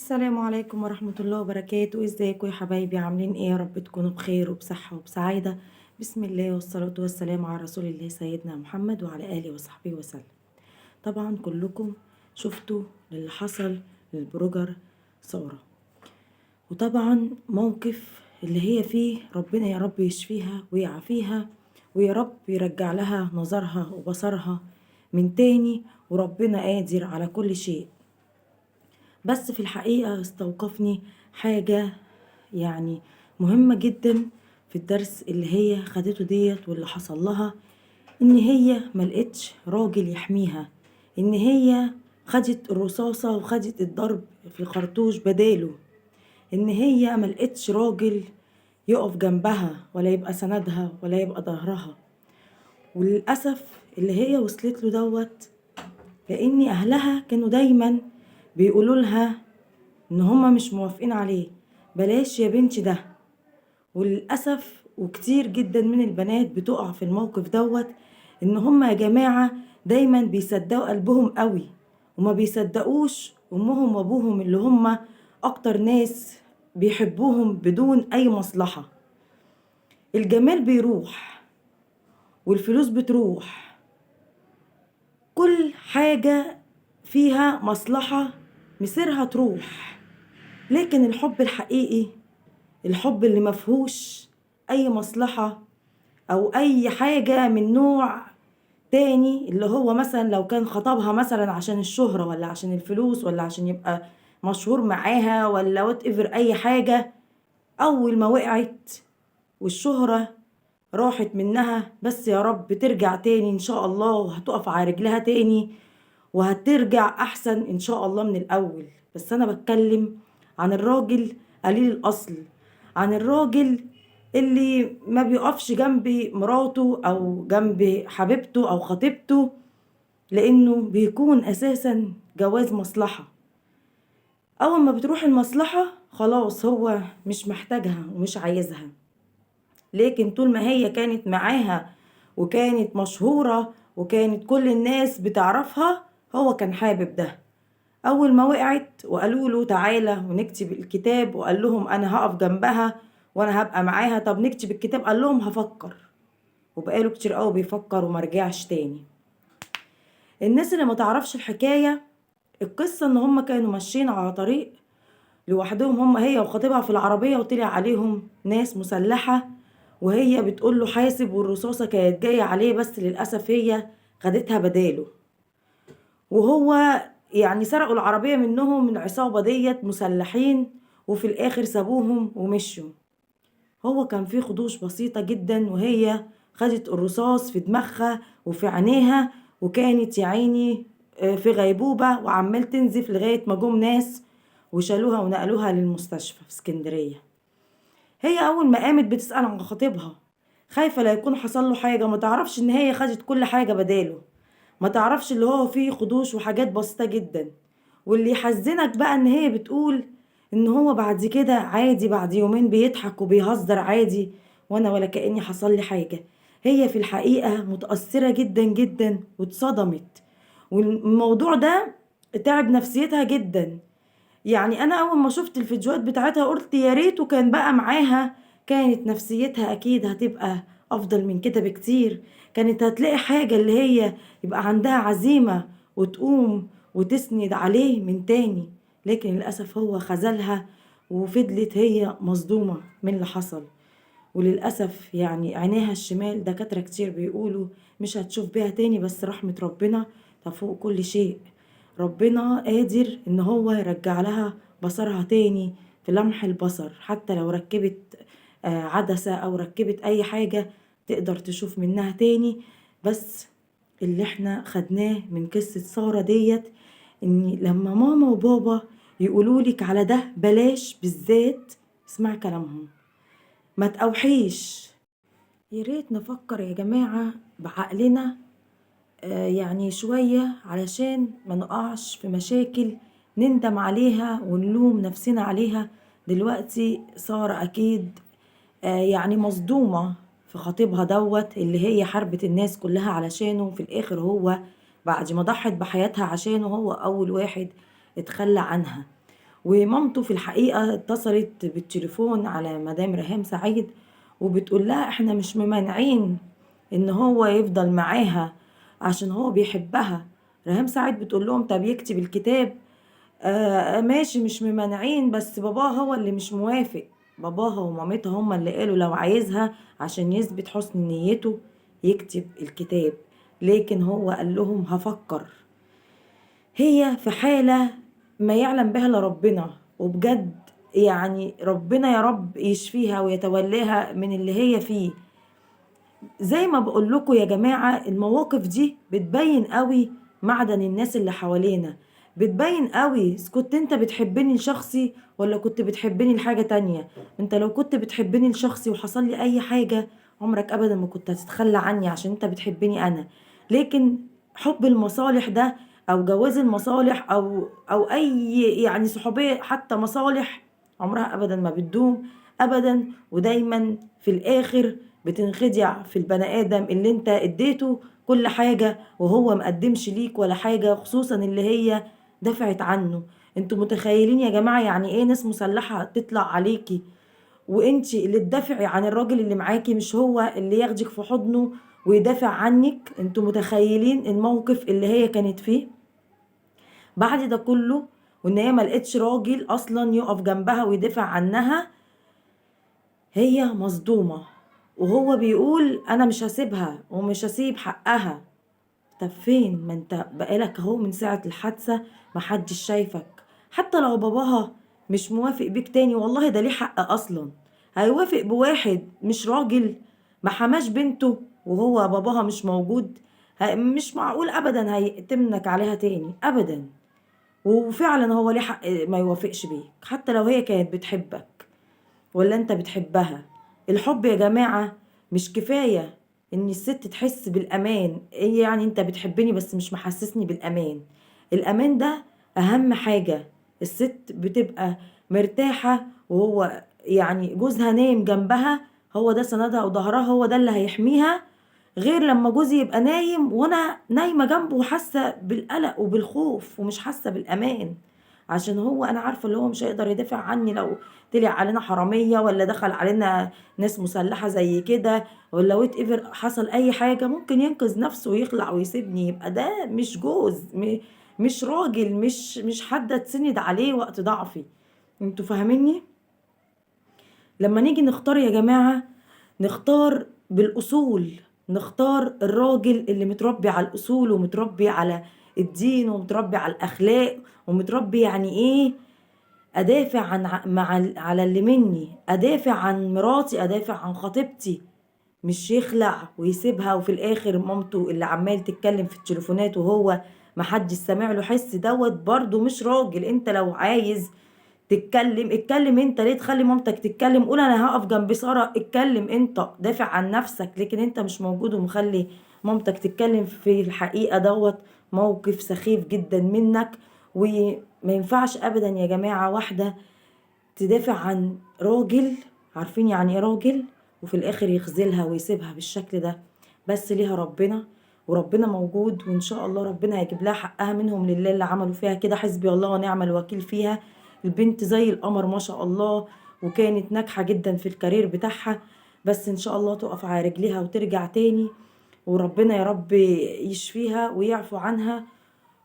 السلام عليكم ورحمة الله وبركاته. ازيكم يا حبايبي؟ عاملين ايه؟ يا رب تكونوا بخير وبصحة وبسعادة. بسم الله والصلاة والسلام على رسول الله سيدنا محمد وعلى آله وصحبه وسلم. طبعا كلكم شفتوا اللي حصل للبروجر سارة، وطبعا موقف اللي هي فيه، ربنا يا رب يشفيها ويعافيها ويا رب يرجع لها نظرها وبصرها من تاني، وربنا قادر على كل شيء. بس في الحقيقة استوقفني حاجة يعني مهمة جدا في الدرس اللي هي خدته ديت واللي حصل لها، ان هي ملقتش راجل يحميها، ان هي خدت الرصاصة وخدت الضرب في الخرطوش بداله، ان هي ملقتش راجل يقف جنبها ولا يبقى سندها ولا يبقى ظهرها. وللأسف اللي هي وصلت له دوت لان اهلها كانوا دايما بيقولوا لها ان هما مش موافقين عليه، بلاش يا بنتي ده. وللأسف وكتير جدا من البنات بتقع في الموقف دوت، ان هما يا جماعة دايما بيصدقوا قلبهم قوي وما بيصدقوش امهم وابوهم اللي هما اكتر ناس بيحبوهم بدون اي مصلحة. الجمال بيروح والفلوس بتروح، كل حاجة فيها مصلحة مصيرها تروح، لكن الحب الحقيقي، الحب اللي مفهوش اي مصلحة او اي حاجة من نوع تاني، اللي هو مثلا لو كان خطبها مثلا عشان الشهرة ولا عشان الفلوس ولا عشان يبقى مشهور معاها ولا whatever اي حاجة، اول ما وقعت والشهرة راحت منها، بس يا رب ترجع تاني ان شاء الله وهتقف على رجلها تاني وهترجع احسن ان شاء الله من الاول. بس انا بتكلم عن الراجل قليل الاصل، عن الراجل اللي ما بيقفش جنب مراته او جنب حبيبته او خطيبته، لانه بيكون اساسا جواز مصلحة. اول ما بتروح المصلحة خلاص هو مش محتاجها ومش عايزها، لكن طول ما هي كانت معاها وكانت مشهورة وكانت كل الناس بتعرفها هو كان حابب ده. أول ما وقعت وقالوا له تعالى ونكتب الكتاب، وقال لهم أنا هقف جنبها وأنا هبقى معاها، طب نكتب الكتاب، قال لهم هفكر، وبقاله كتير قوي بيفكر ومرجعش تاني. الناس اللي ما تعرفش الحكاية، القصة إن هم كانوا ماشيين على طريق لوحدهم، هم هي وخطيبها في العربية، وطلع عليهم ناس مسلحة وهي بتقول له حاسب، والرصاصة كانت جاية عليه، بس للأسف هي خدتها بداله، وهو يعني سرقوا العربية منهم من العصابة ديت مسلحين، وفي الآخر سابوهم ومشوا. هو كان فيه خدوش بسيطة جدا وهي خدت الرصاص في دماغها وفي عينيها، وكانت يا عيني في غيبوبة وعمال تنزف لغاية ما جم ناس وشالوها ونقلوها للمستشفى في اسكندرية. هي أول ما قامت بتسأل عن خطيبها، خايفة لا يكون حصل له حاجة، ما تعرفش إن هي خدت كل حاجة بداله، ما تعرفش اللي هو فيه خدوش وحاجات بسيطة جدا. واللي يحزنك بقى إن هي بتقول إن هو بعد كده عادي، بعد يومين بيضحك وبيهزر عادي، وأنا ولا كأني حصل لي حاجة. هي في الحقيقة متأثرة جدا جدا واتصدمت، والموضوع ده تعب نفسيتها جدا. يعني أنا أول ما شفت الفيديوهات بتاعتها قلت يا ريته كان بقى معاها، كانت نفسيتها أكيد هتبقى أفضل من كده بكتير، كانت هتلاقي حاجة اللي هي يبقى عندها عزيمة وتقوم وتسند عليه من تاني، لكن للأسف هو خذلها وفضلت هي مصدومة من اللي حصل. وللأسف يعني عينيها الشمال دكاترة كتير بيقولوا مش هتشوف بيها تاني، بس رحمة ربنا تفوق كل شيء، ربنا قادر ان هو يرجع لها بصرها تاني في لمح البصر، حتى لو ركبت عدسة او ركبت اي حاجة تقدر تشوف منها تاني. بس اللي احنا خدناه من قصة سارة ديت ان لما ماما وبابا يقولولك على ده بلاش، بالذات اسمع كلامهم، ما تقوحيش. يا ريت نفكر يا جماعة بعقلنا يعني شوية، علشان ما نقعش في مشاكل نندم عليها ونلوم نفسنا عليها. دلوقتي سارة أكيد يعني مصدومة في خطيبها دوت اللي هي حاربت الناس كلها علشانه، وفي الآخر هو بعد ما ضحت بحياتها عشانه هو أول واحد اتخلى عنها. ومامته في الحقيقة اتصلت بالتليفون على مدام رهام سعيد وبتقول لها احنا مش ممانعين ان هو يفضل معاها عشان هو بيحبها. رهام سعيد بتقول لهم طب يكتب الكتاب، ماشي مش ممانعين، بس باباها هو اللي مش موافق. باباها ومامتها هما اللي قالوا لو عايزها عشان يثبت حسن نيته يكتب الكتاب، لكن هو قال لهم هفكر. هي في حالة ما يعلم بها الا ربنا، وبجد يعني ربنا يا رب يشفيها ويتولاها من اللي هي فيه. زي ما بقول لكم يا جماعة، المواقف دي بتبين قوي معدن الناس اللي حوالينا، بتبين قوي كنت انت بتحبني لشخصي ولا كنت بتحبني لحاجة تانية. انت لو كنت بتحبني لشخصي وحصل لي اي حاجة عمرك ابدا ما كنت هتتخلى عني عشان انت بتحبني انا. لكن حب المصالح ده او جواز المصالح او اي يعني صحوبية حتى مصالح عمرها ابدا ما بتدوم ابدا، ودايما في الاخر بتنخدع في البني ادم اللي انت اديته كل حاجة وهو مقدمش ليك ولا حاجة، خصوصا اللي هي دفعت عنه. انتوا متخيلين يا جماعة يعني ايه ناس مسلحة تطلع عليكي وانتي اللي تدافعي عن الراجل اللي معاكي، مش هو اللي ياخدك في حضنه ويدافع عنك؟ انتوا متخيلين الموقف اللي هي كانت فيه بعد ده كله، وان هي ما لقتش راجل اصلا يقف جنبها ويدافع عنها. هي مصدومة وهو بيقول انا مش هسيبها ومش هسيب حقها. طب فين؟ ما انت بقالك اهو من ساعة الحادثة محدش شايفك. حتى لو باباها مش موافق بيك تاني، والله ده ليه حق اصلا، هيوافق بواحد مش راجل ما حماش بنته وهو باباها مش موجود؟ مش معقول ابدا هيأتمنك عليها تاني ابدا. وفعلا هو ليه حق ما يوافقش بيك حتى لو هي كانت بتحبك ولا انت بتحبها. الحب يا جماعة مش كفاية ان الست تحس بالامان. ايه يعني انت بتحبني بس مش محسسني بالامان؟ الامان ده اهم حاجة. الست بتبقى مرتاحة وهو يعني جوزها نايم جنبها، هو ده سندها وظهرها، هو ده اللي هيحميها. غير لما جوزي يبقى نايم وانا نايمة جنبه وحاسة بالقلق وبالخوف ومش حاسة بالامان، عشان هو انا عارفة اللي هو مش هيقدر يدافع عني لو طلع علينا حرامية ولا دخل علينا ناس مسلحة زي كده، ولا whatever حصل اي حاجة ممكن ينقذ نفسه ويخلع ويسيبني. يبقى ده مش جوز، مش راجل، مش حد اتسند عليه وقت ضعفي. انتوا فاهميني؟ لما نيجي نختار يا جماعة نختار بالأصول، نختار الراجل اللي متربي على الأصول ومتربي على الدين ومتربي على الأخلاق ومتربي يعني إيه أدافع عن على اللي مني، أدافع عن مراتي، أدافع عن خطيبتي، مش يخلع ويسيبها وفي الآخر مامته اللي عمال تتكلم في التليفونات وهو محدش سامع له حس. دوت برضو مش راجل. انت لو عايز تتكلم اتكلم، انت ليه تخلي مامتك تتكلم؟ قول انا هقف جنب سارة، اتكلم انت، دافع عن نفسك، لكن انت مش موجود ومخلي مامتك تتكلم. في الحقيقة دوت موقف سخيف جدا منك، وما ينفعش ابدا يا جماعة واحدة تدافع عن راجل، عارفين يعني ايه راجل، وفي الاخر يخذلها ويسيبها بالشكل ده. بس ليها ربنا، وربنا موجود، وان شاء الله ربنا هيجيب لها حقها منهم لله اللي عملوا فيها كده. حسبي الله ونعم الوكيل فيها. البنت زي القمر ما شاء الله، وكانت ناجحة جدا في الكارير بتاعها، بس ان شاء الله تقف على رجليها وترجع تاني، وربنا يا رب يشفيها ويعفو عنها.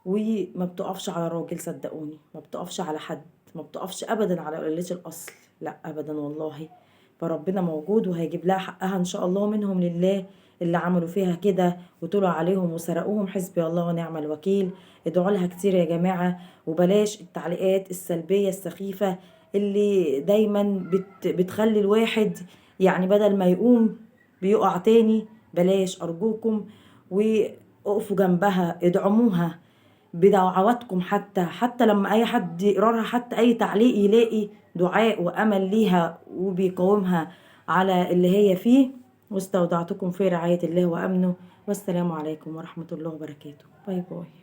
وما بتقفش على راجل، صدقوني ما بتقفش على حد، ما بتقفش ابدا على قلة الاصل، لا ابدا والله. فربنا موجود وهيجيب لها حقها ان شاء الله منهم لله اللي عملوا فيها كده وطلعوا عليهم وسرقوهم. حسبي الله ونعم الوكيل. ادعوا لها كتير يا جماعة، وبلاش التعليقات السلبية السخيفة اللي دايما بتخلي الواحد يعني بدل ما يقوم بيقع تاني. بلاش أرجوكم، وقفوا جنبها، ادعموها بدعواتكم، حتى لما أي حد يقرأها، حتى أي تعليق يلاقي دعاء وأمل ليها وبيقاومها على اللي هي فيه. واستودعتكم في رعاية الله وأمنه، والسلام عليكم ورحمة الله وبركاته. bye bye.